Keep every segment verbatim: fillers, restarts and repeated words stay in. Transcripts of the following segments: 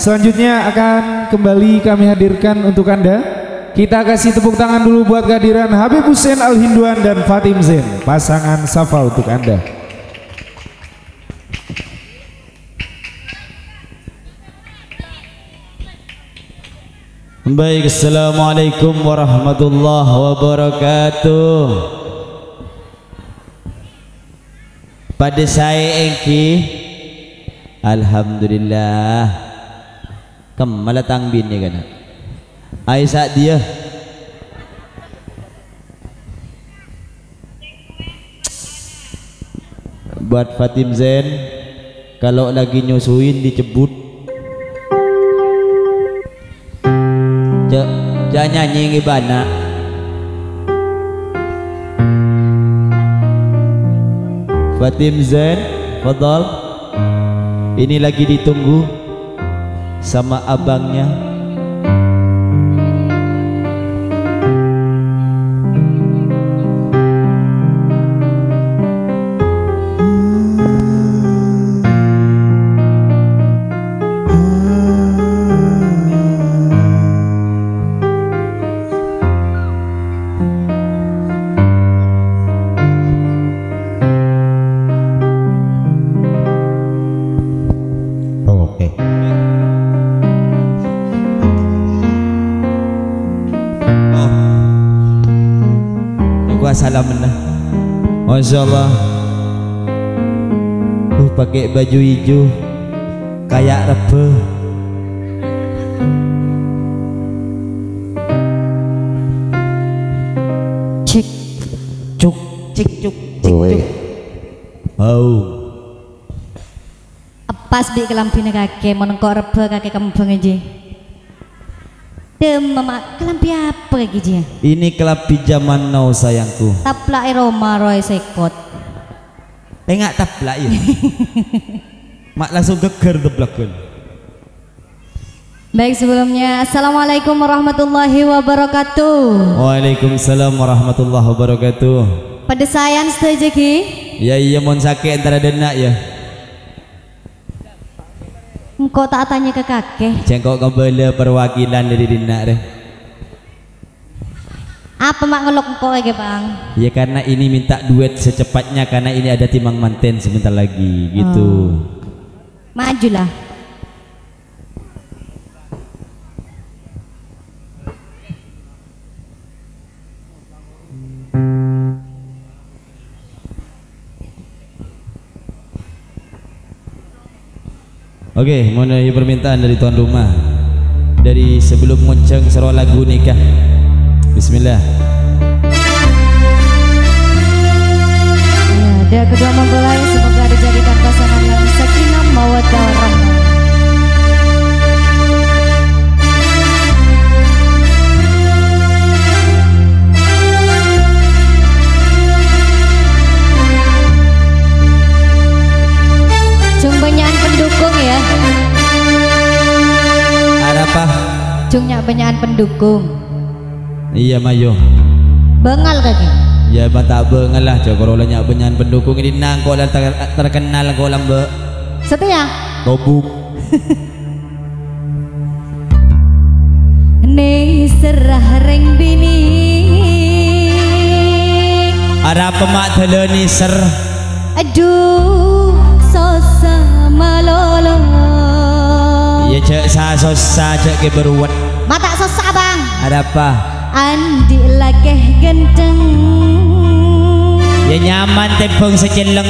Selanjutnya akan kembali kami hadirkan untuk Anda. Kita kasih tepuk tangan dulu buat kehadiran Habib Hussein Al-Hinduan dan Fatim Zain, pasangan Safa untuk Anda. Baik, assalamualaikum warahmatullahi wabarakatuh. Padâ saè èngghi? Alhamdulillah. Kemmala tang binè kana'. Ayo Sa'diyah. Buat Fatim Zain, kalau lagi nyusuin dicebut. Ja', ja' nyanyi ngibâna. Fatim Zain, fadal. Ini lagi ditunggu sama abangnya. Oke. Oh. Aku asalamen, nah. Masya Allah. Uh, pakai baju hijau. Kayak rebbhâ. Cek. Cuk. Cek, cuk, cek, Woi. Cuk. Au. Pas bi' kalambhina kakè, mon engko' rebbhâ kakè kembhâng, jhi. Dâmma, Ma', kalambhi apa kakè, jhi? Ini kalambhi zaman now, sayangku. Tapla'è roma rowa è sèkot. Enga' tapla'è, ya. Ma' langsung geger teblagân. Baik, sebelumnya, Assalamualaikum warahmatullahi wabarakatuh. Waalaikumsalam warahmatullahi wabarakatuh. Padâ saèyan sadhâjâ, ghi? Ya, iya, mon sakè' entara dâ' enna', ya. Engko' ta' atanya ka kakè. Jhâ' engko' kabâlâ perwakilan dâri dhinna', rè. Apa ma' ngellok engko' èghâ, Bang? Ya, karena ini minta duet secepatnya, karena ini ada timang manten sebentar lagi, gitu. Oh. Majulah. Oke, memenuhi permintaan dari tuan rumah. Dari sebelum ngoncang soro lagu nikah. Bismillah. Ya, ada kedua mempelai, semoga dijadikan pasangan yang sakinah mawaddah warahmah. Jhung bânnya'an pendukung, ya. Arapa? Jhung nya' bânnya'an pendukung. Iyâ, mayu. Bângal kakè. Ya, bâ' ta' bângal la, jhâ' koro la nya' bânnya'an pendukung. Ini nangko' la ter-, terkenal ko' lambâ'. Satèya? Tobuk. Nèserra rèng binè'. Arapa ma' dâlâ nèser? Adhu, sossa malolo. Iyâ, jhâ' sa-, sossa, jhâ' kè bâruwet. Ma' ta' sossa, Bang. Arapa? Andi' lakè ghântheng. Iyâ, nyaman tèmbhâng sè celleng.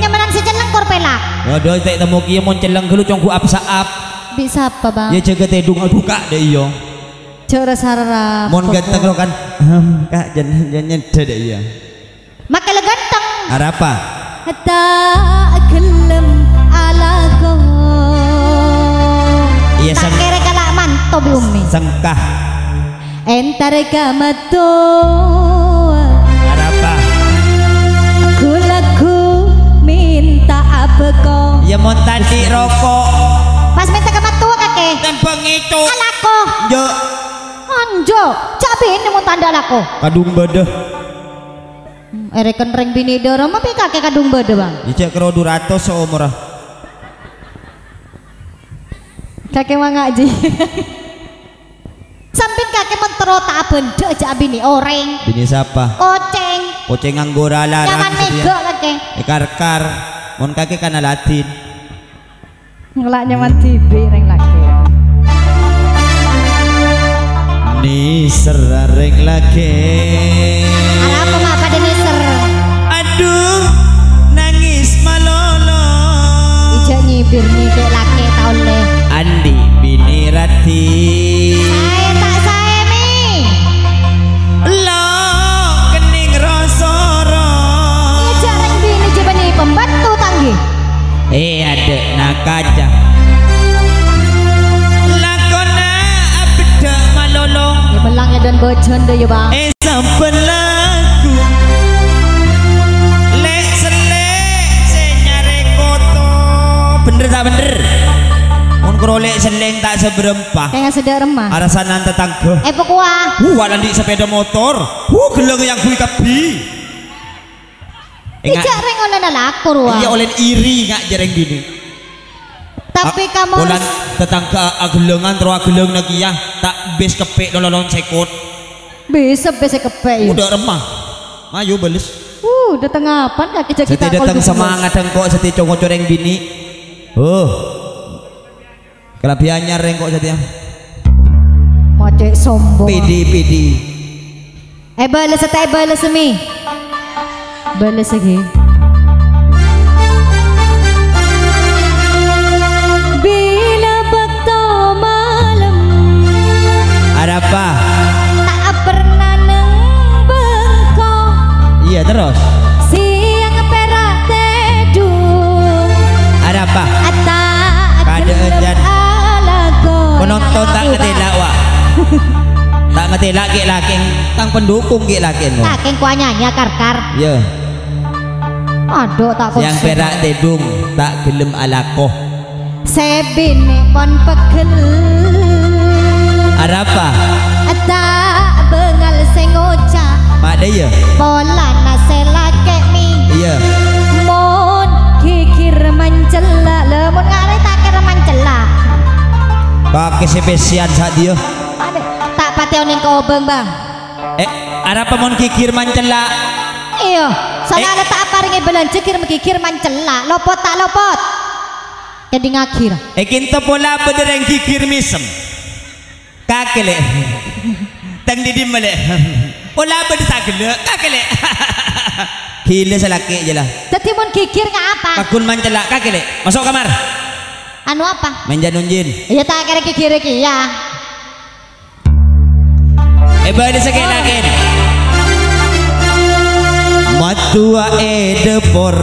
Nyamanan sè celleng kor pèlak. Waduh, ta' temmo kèya mon celleng ghâllu conggu ap-saap. Bi' sapa, Bang? Iyâ, jâgâ tèdung, adhu, ka', dâ' iyâ. Jhâ' ra-sara. Mon ghântheng ro kan, ehem, ka', jân, jân nyèdhâ dâ' iyâ. Makè la ghântheng. Arapa? Ta' ghellem alako. Iyâ, ta' seng-, kèrè kala' manto bi' Ummi. Sengka. Entar ka mattowa. Arapa? Ghu-lagghu mènta abâko. Iyâ, mon tadâ' roko'. Pas mènta ka mattowa, kakè. Tèmbhâng èco. Alako. Jhâ'. Anjo, jhâ' binè mon tadâ' alako. Kadhung bâdâ. Hmm, èrèken rèng binè' dâ' roma pè kakè kadhung bâdâ, Bang. Ijâ karo du ratos saomorra. Kakè mangajhi. Sampèyan kakè mon terro ta' abhândhâ jhâ' abinè orèng. Binè sapa? Kocèng. Kocèng nganggo ra-, larang Nyaman satèya. Mega kakè. Èkarkar. Mon kakè kana ladin. Ngala' nyaman dhibi' rèng lakè. Nèser rèng lakè. Arapa ma' padâ nèser? Adhu, nangès malolo. Ijâ nyibir nèkè lakè ta' ollè. Andi' binè raddhin. Saè ta' saè, Mi? Lo' kenning rosoro. Ijâ rèng binè jhâ' bânnè pembantu tanggi. Eh, adâ'na kaca. Lakona abeddhâ malolo. Ya, belang ya dan bojhân deh ya, Bang. Eh, sampèyan lagu. Lè'-sellè' sè nyarè koto. Bhender ta' bhender? Mon karo lè'-sellè' ta' sabârâmpa. Kayak sedek remah. Arasanan tetangga. Eh, pokoknya. Wuh, andi' sepeda motor. Wuh, geleng yang gue kabbhi. Enggak. Ijâ rèng ollèna lako, rowa. Iyâ, ollè iri, enggak, jhâ' rèng binè. Tapi A-, kamu polan harus tetangga agellengan, terro agellengan kèya, ta' bis keppè' lololon sèkot. Bisa bis keppè', ya? Udah remah. Ayo, bales. Uh, dateng apaan, kakè jhâ' Sètè kita dateng kol semangat, engko' sètè co-ngoco rèng binè. Oh. Kalabhi anyar engko' satèya. Mocè' sombong. Pidi, pidi. Eh, bales, ta' bales, Mi. Bales lagi. Bila bâkto malem. Arapa? Ta' pernah neng bengko. Iyâ, terros? Siang pèra' tèdung. Arapa? Ata' Kada gelem ejan. Alako. Penonton ta' ngatèla', wa. Ta' ngatèla' ghi' lakèn, tang pendukung ghi' lakèn, wa. Lakèn kuanyanya kar-kar. Iyâ. Adhu, ta' Siang konsep. Pèra' tèdung, ta' gelem alako. Sè binè pon pegghel. Arapa? Ta' bângal sè ngoca'. Padâ, iyâ? Polana sè lakè, Mi. Iyâ. Mon ghighir mancella', lè, mon ngarè ta' kèra mancella'. Kakè sè pèssèyan sadhiyâ. Adhu, ta' patè onèng kobâng, Bang. Eh, arapa mon ghighir mancella'? Iyâ, soalnya Eh. La ta' aparèngè bâlânjhâ ghighir mancella'. Lopot ta' lopot? Kèdingngaghi, ra. Èkènto pola bâdâ rèng ghighir mèsem. Kakè, Lè'. Tang didimma, Lè'. Pola bâdâ sagellâ'. Kakè, Lè'. Ghilâ sè lakè' jâ la. Dhâddhi mon ghighir ngapa? Pagghun mancella'. Kakè, Lè'. Maso' kamar. Anu apa? Maèn jan-onjin. Iyâ, ta' kèra ghighir kèya. Èbâlâ sakè'è lakèn. Mattowa è dâpor.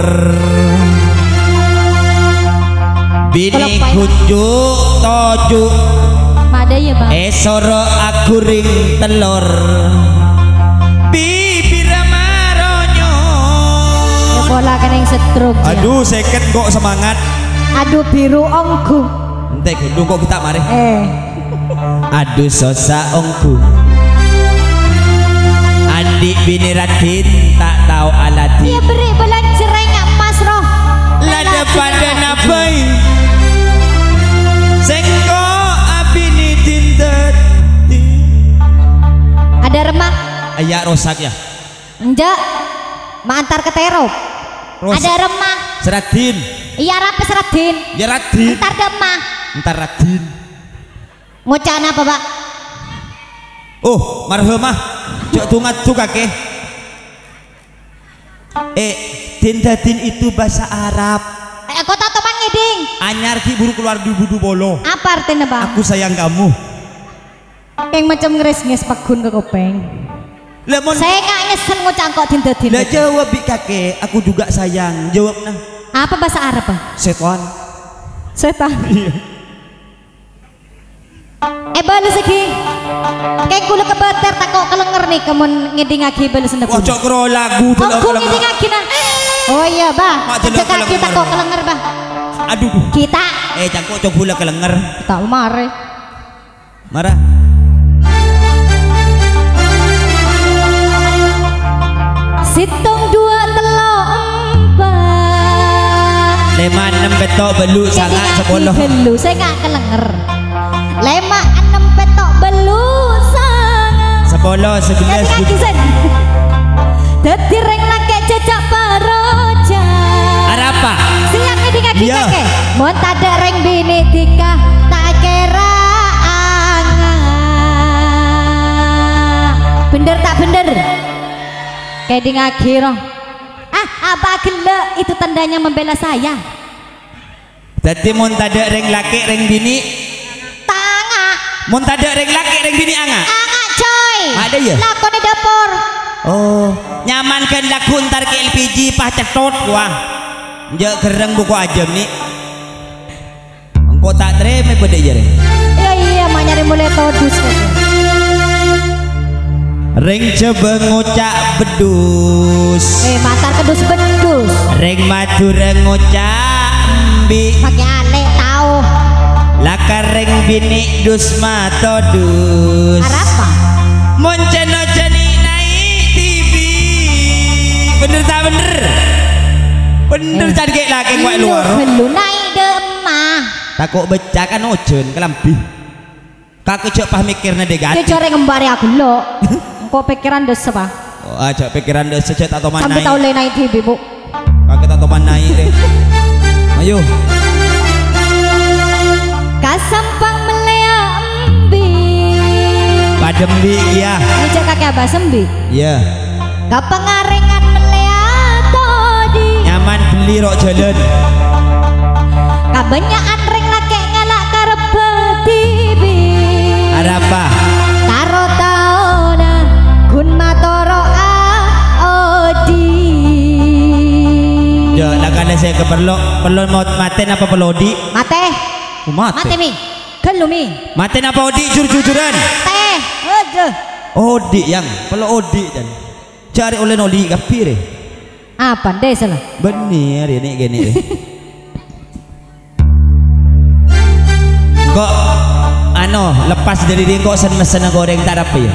Binè Kalau ghunju' toju'. Padâ, iyâ, Bang. Èsoro aghurèng tellor. Bibirra maronyo. Ya, pola kenning stroke, ya. Aduh, seket kok semangat. Aduh, biru ongghu. Ente ghâllu kok kita marè. Eh. Aduh, sossa ongghu. Andi' binè raddhin ta' tao aladhin. Iyâ, bherri' bâlânjhâ rèng emas, roh. Ladâ padâ nabai. Sèngko' abinè din-daddin. Adâ remma. Iyâ, rosak, ya. Enjâ'. Ma' entar ka Tèrop. Rosak. Adâ remma. Sè raddhin. Iyâ, arapa sè raddhin? Iyâ, raddhin. Entar dâ' emma. Entar raddhin. Ngoca' napa, Pak? Oh, marhumah. Jhâ' du-ngaddu kakè. Eh, din-daddin itu bahasa Arab. Eh, kok ta' toman ngèdhing? Anyar ghi' buru keluar dua ribu dua puluh. Apa artinya, Bang? Aku sayang kamu. Kèng macem ngrès-ngrès pagghun ka kopèng. Lah, mon Sènga' nyesel ngoca' engko' din-daddin. Lah, jawab bi' kakè, "Aku juga sayang." Jawab, nah. Apa bahasa Arab, Bang? Setan. Setan. Iya. Eh, bales lagi. Kèng kaulâ kabâter tako' kalènger nèka mon ngèdhingngaghi bales nèko. Wah, jhâ' karo lagu delok kalènger. Ngèdhingngaghi, nah. Oh iya, Bah. Mak delok kalènger. Tako' kalènger, Bah. Aduh, duh. Kita. Eh, cangko' coba la kalènger. Ta' marè. Mara. Sèttong, dua, tello', empa'. Lèma', ennem, pètto', bâllu', sanga', sapolo. Ngèdhingngaghi ghâllu, sènga' kalènger. Polo, sebelas, Kadi ngaji, Sen. Dadi rèng lakè' cecak paroja. Arapa? Siap ngèdingngaghi, Iya. Kakè. Mon tadâ' rèng binè' dhika, ta' kèra anga. Bhendher ta' bhendher? Kèdingngaghi, ro. Ah, apa ghellâ'? Itu tandanya membela saya. Dâddhi, mon tadâ' rèng lakè', rèng binè'? Tanga'. Mon tadâ' rèng lakè', rèng binè' anga'? Anga', coy. Ada, ya? Lakona è dâpor. Oh, nyaman ghân lagghu' entar ka L P G, pas cèthot, wah. Jhâ' gherreng bhuko ajâm, Ni'. Engko' ta' tarèma bâdâ, iyâ, rè? Iyâ, iyâ, ma' nyarè molè todus, kèya. Rèng Jhâbâ ngoca' beddhus. Eh, matar keddhus-beddhus. Rèng Madhurâ ngoca' embi'. Makè anè' tao. Lakar rèng binè' dus matodus. Arapa? Mon cèno-cèni naè' dhibi'. Bhendher ta' bhendher? Bhendher, Eh. Can, ghi' lakè' ngoca' Lu, lowar. Lu naè' dâ' emma. Tako' becca kan ojhân kalambhi. Kakè jhâ' pas mèkkèrè negatif. Jhâ' rèng embarè aghellâ'. Engko' pèkkèran dâssa, Pa. Oh, ajhâ' pèkkèran dâssa, jhâ' ta' toman Sambi naè'. Tao lè naè' dhibi', Bu. Kakè ta' toman naè', rè. Ayo. Ka Sampang mellèya embi'. Padâ embi', iyâ. Ngèjhâk kakè abâs embi'. Iyâ. Ka Pangarèngan mellèya todi'. Nyaman bellè ro' jhâlân. Kabânnya'an rèng lakè' ngala' karebbhâ dhibi'. Arapa? Karo taona ghun matoro'a odi'. Jhâ', lakana sè kaparlo, parlo mot-, matè napa parlo odi'? Matè. Oh, matè. Matè, Mi. Ghâllu, Mi. Matè napa odi', jur-jujuran? Matè. Aduh. Odi', Yang. Parlo odi', Can. Jhâ' rè ollè noli' kabbhi, rè. Apa, ndè, sala? Bânnè, rè, nè', kènè', rè. Engko', ano, lepas dâri rè, engko' sen-messen ka orèng ta' arapa, yâ.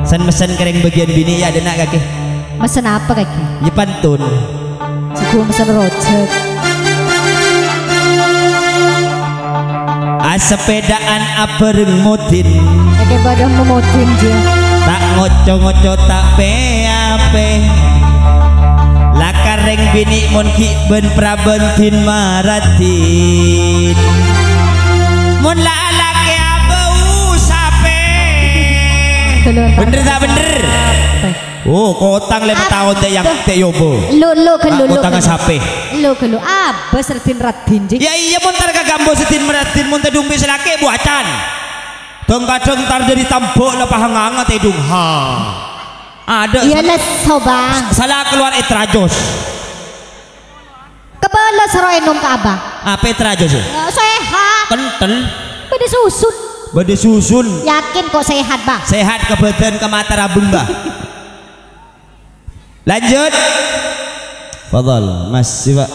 Sen-messen ka rèng bâgiyân binè', yâ, dâ' enna', kakè. Messen apa, kakè? Yâ, pantun. Sè ghun messen rojhâk. Asepèda'an abhâreng Modin. Kakè bâdâ Modin, jiyâ. Ta' ngoco-ngoco, ta' pè-apè. Lakar rèng binè' mon ghi' bân prabân din-maradin. Mon la alakè abâu sapè. Bhendher ta' bhendher? Sapè. Oh, kotang lèma Ab-, taon tè' yang tè' yobo. Lu, lu, ghâllu, lu, kotang ghâllu. Sapè. Lu, ghâllu. Abâs raddhin-raddhin, jing. Yâ, iyâ, mon tar ka kambo saddhin maraddhin, mon tèdung bi' salakè buwacan. Dhâng-kadhâng tar dâri tambhâ la pahanganga tèdung. Ha. Ada. Iyâ, lesso, Bang. Sala kalowar ètrajos. Kabâlâ soro ènom ka Abah. Apa ètrajos, yâ? Eh, sehat. Kentel. Bâdâ susun. Bâdâ susun. Yakin kok sehat, Bah? Sehat ka bâdân, ka mata rabung, Bah. Lanjut. Fadal, Mas, coba.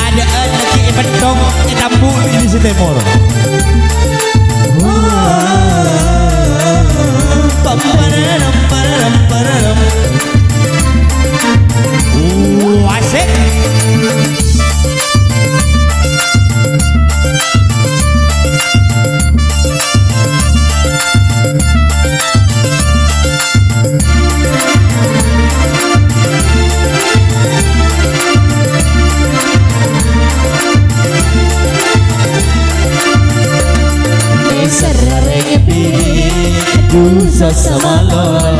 Adâ'ân lagi è Peddhong, è Tambu, ini si Timur. Uh, asik. Nèser rèng binè' dusa samalon,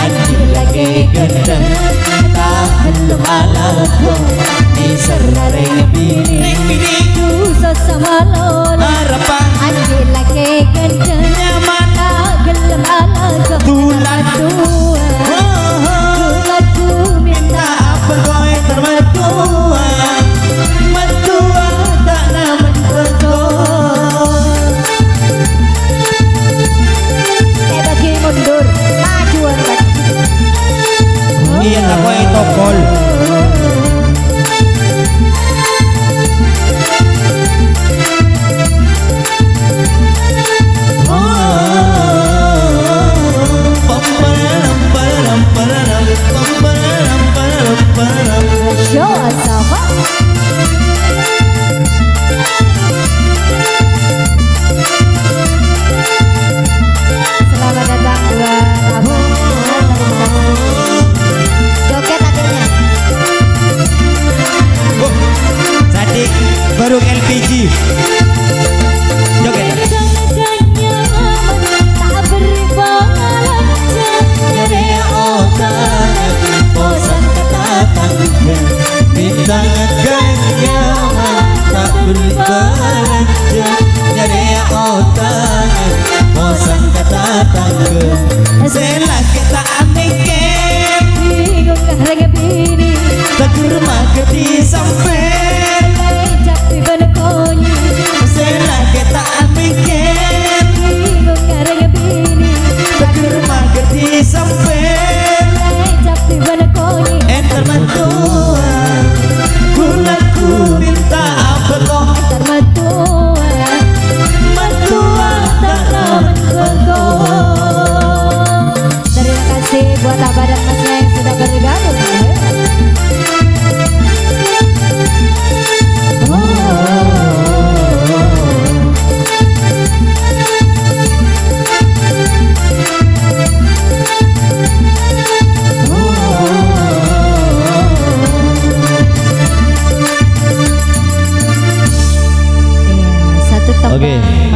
anjing lakè ghânteng, ta' ghellem alako. Nèser rèng binè', rèng binè' dusa samalon, arapa? Anjing lakè ghânteng, nyaman, ta' ghellem alako. Dulat. Dulat. Oh, oh. Dulat ku mènta apa kowe ter mertua? Mertua ta' namen tokol. Kayak bagi mundur, majuan lagi. Iya, tak kowe tokol.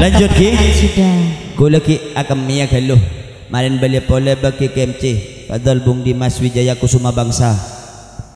Lanjut, Ki. Sudah. Kaulâ ghi' akemmèya ghâllu. Marèn bâli polè bâgi K M C Fadl Bung Dimas Wijaya Kusuma Bangsa.